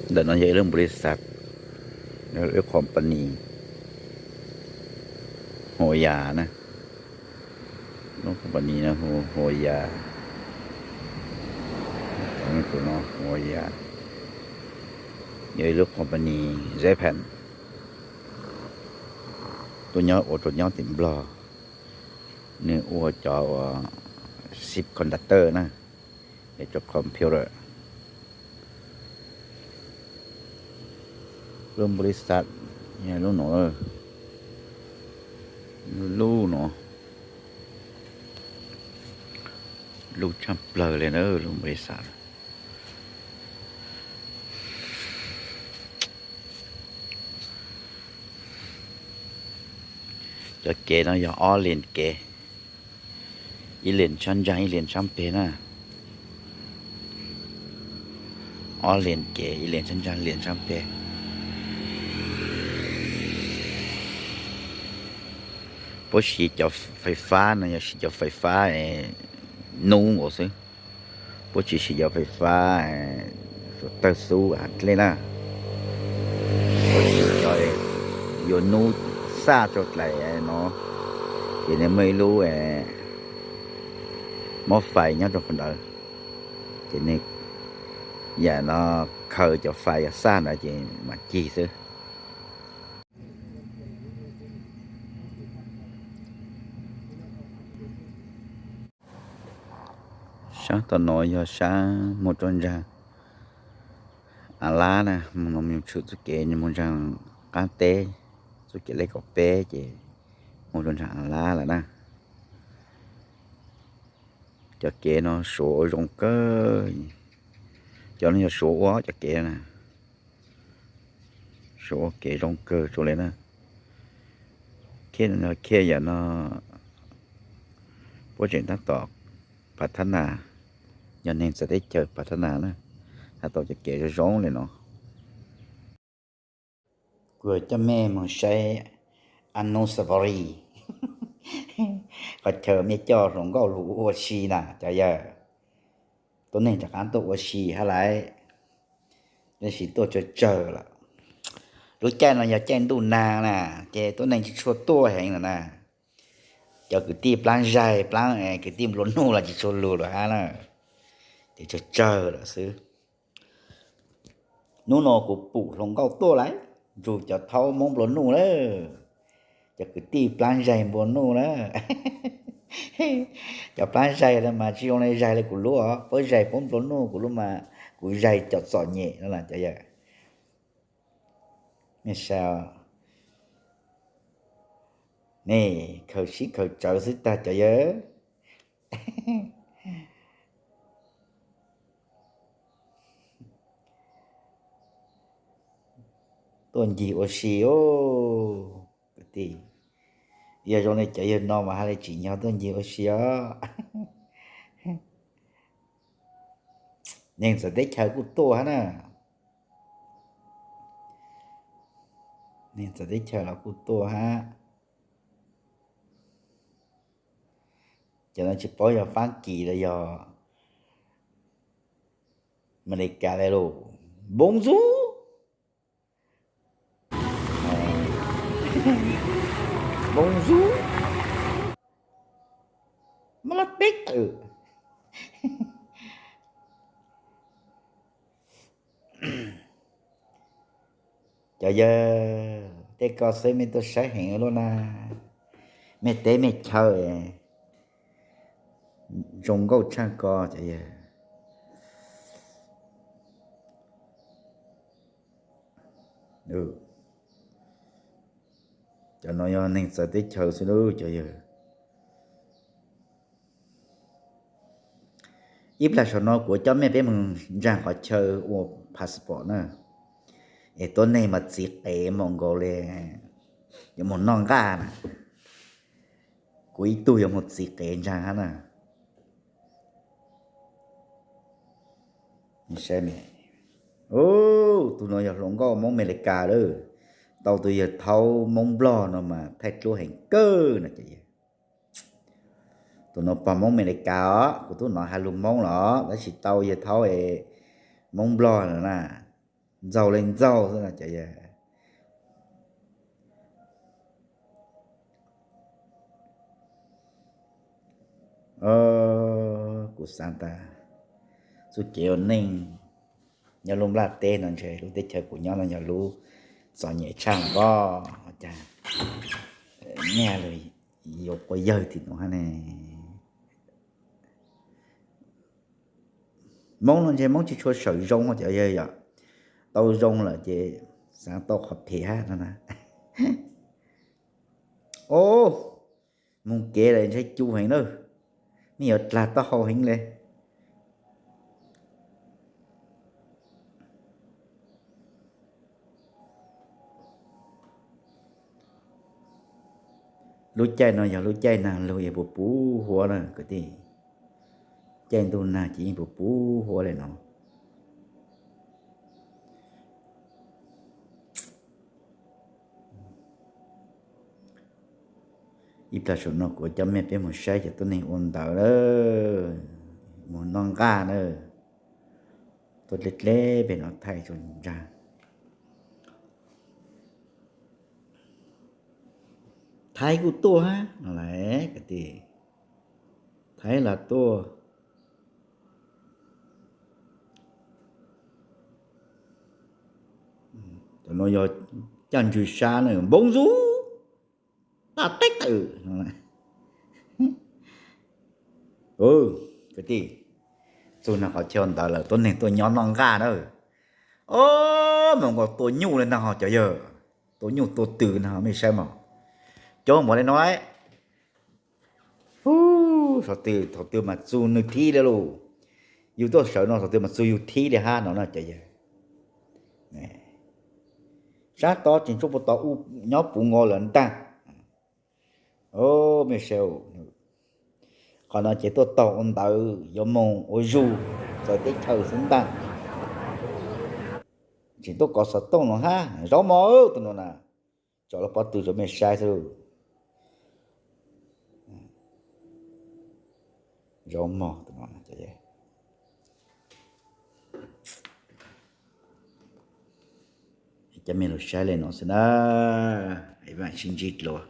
Ntawm no yog ib lub npaus lis xaj, ib lub company Huas Yas na, lub company no hu Huas Yas, tus no Huas Yas, yog ib lub company Japan, tuaj nyob ua rau nyob tim Nplog, nws ua cov uas semiconductor na, es cov computer. Lub npaus lis xaj, lub no, lub no, lub tshaj plaws li na lub npaus lis xaj. Cov kev no yog ob lis kev, ib lis sab ntsag ib lis sab peg na. Ob lis kev, ib lis sab ntsag ib lis sab peg. Puab siv cov fais fab no yog siv cov fais fab nub nkaus xwb, puab tsis siv cov fais fab suav tawg xub has dlej na. Puab siv cov yuav nub xaj rau dlais no, ces nws muaj ib lub muab fais nyob rau qhov ntawd, ces nws yam no khaws cov fais xaj ntawd ces mam cig xwb. Sab tom no yog sab mus rau ntsa Av Lab na, mus no mus tshwm txoj kev mus ntsa qab teb, txoj kev lej kaum peb ces mus rau ntsa Av Lab lawm na. Cov kev no Suav ua zoo kawg, cov no yog Suav ua cov kev na. Suav ua kev zoo kawg tsuas li na. Khiaj no, khiaj yam no, puab tseem tab tom phav thab nas, yog neeg txawv teb chaws phav thab nas na, has tau cov kev zoo zoo li no. Kuv yuav coj mej mus saib Anusavori, qhov chaw mej coj hluas nkauj lug ua si na cov yawg. Tuab neeg rov qab tuaj ua si hab laiv, tab sis tuaj tsawg tsawg lawm. Lub caij no yog caij ntuj nag na, ces tuab neeg tsis tshua tuaj heev lawm na. Cov kwv tij plaab zaig, plaab kwv tij nplua nuj los tsis tshua lug lawm hab na, ces tsawg tsawg lawm xwb. Hnub no kuv pum hluas nkauj tuaj laiv, nrug cov thaub Moob nplua nuj lawm, cov kwv tij plaab zaig nplua nuj na. Cov plaab zaig mas tsis zoo li zaig li kuv lub os, puab zaig puab nplua nuj, kuv lub mas kuv zaig cov txom nyem no na cov yawg. Nej saib, nej khaws sib khaws tsawv xwb tag cov yawg. Tuaj ncig ua si os kwv tij. Yog zoo li cov yawg no mas hab li tsim nyog tuaj ncig ua si os. Neeg txawv teb chaws kuj tuaj hab na. Neeg txawv teb chaws los kuj tuaj hab. Cov no tsis paub yog Faab Kis los yog Amelikas li lus. Bonjour. Bonjour. Mas los peb tawm. Cov yawg, tej ko xwb mej tuaj saib heev luaj na. Mej teb mej chaw zoo nkauj tshaj ko cov yawg. Cov no yog neeg txawv teb chaws xwb lauj cov yawg. Ib plag saum no kuv coj mej peb mus ntsaag qhov chaw ua passport na. Es tuab neeg mas txiv qev mus nkaus li yuav mus noj nqaj na. Kuv ib tug yuav mus txiv qev ntsaag hab na. Tus no yog hluas nkauj Moob Amelikas lawm, tau tus yawg thaub Moob Nplog no mas thaij duab heev kawg no ces. Tus no pog Moob Amelikas os, kuv tub no has lug Moob los tab sis tau yawg thaub es Moob Nplog no na. ntxaug li ntxaug xwb no cov yawg. Kuv xav tas txuj kev ua neej nyob lub nplaj teb no ntshe lub teb chaws kuv nyob no yog lub txom nyem tshaj pob, cas nyaj los yuav quav yawg tim no hab ne. Moob no ntshe Moob tsis tshua sawv zoo cov yawg yom. Tau zoo lawm ces xav tau qhov phem hab no na. Os, mus kev lawm ntshe cu heev na, nej yuav dlag taub hau heev le. Lub caij no yog lub caij nag lug es puv puv huab na kwv tij. Caij ntuj nag ces yeej puv puv huab li no. Ib plag saum no kuv coj mej peb mus saib cov tuab neeg ua ntawv lawm, mus noj nqaj na. Tuaj dleb dleb pem no Thaib tsuas ntsag. Thaib kuj tuaj hab no lawm kwv tij. Thaib los tuaj. Cov no yog caj ntswg sab na, npoo zug, taj teb tawm. Kwv tij, txug no qhov chaw ntawd lawm tuab neeg tuaj nyob noj nqaj na. Os, mas nkaus tua nyuj li no cov yawg, tua nyuj tua twm no mej saib mas. Coob npaum li no. Ub, thaum twg mas txug nwg thib li lauj. Yug tuaj sawv no thaum twg mas txug yug thib li hab no na cov yawg. Sab tod tseem tshuav puag tod nyob puv nkaus lawm ntag. Mej saib, qhov no ces tuaj taug ua ntawv yuav moog ua zug txawv teb chaws xwb ntag. Tseem tuaj kov xov tooj no hab, zaub mog tus no na. Tso lub pob tw rau mej saib xwb. Zaub mog tus no. Coj mej lug saib li no xwb na. Vaam sib ntsib dlua.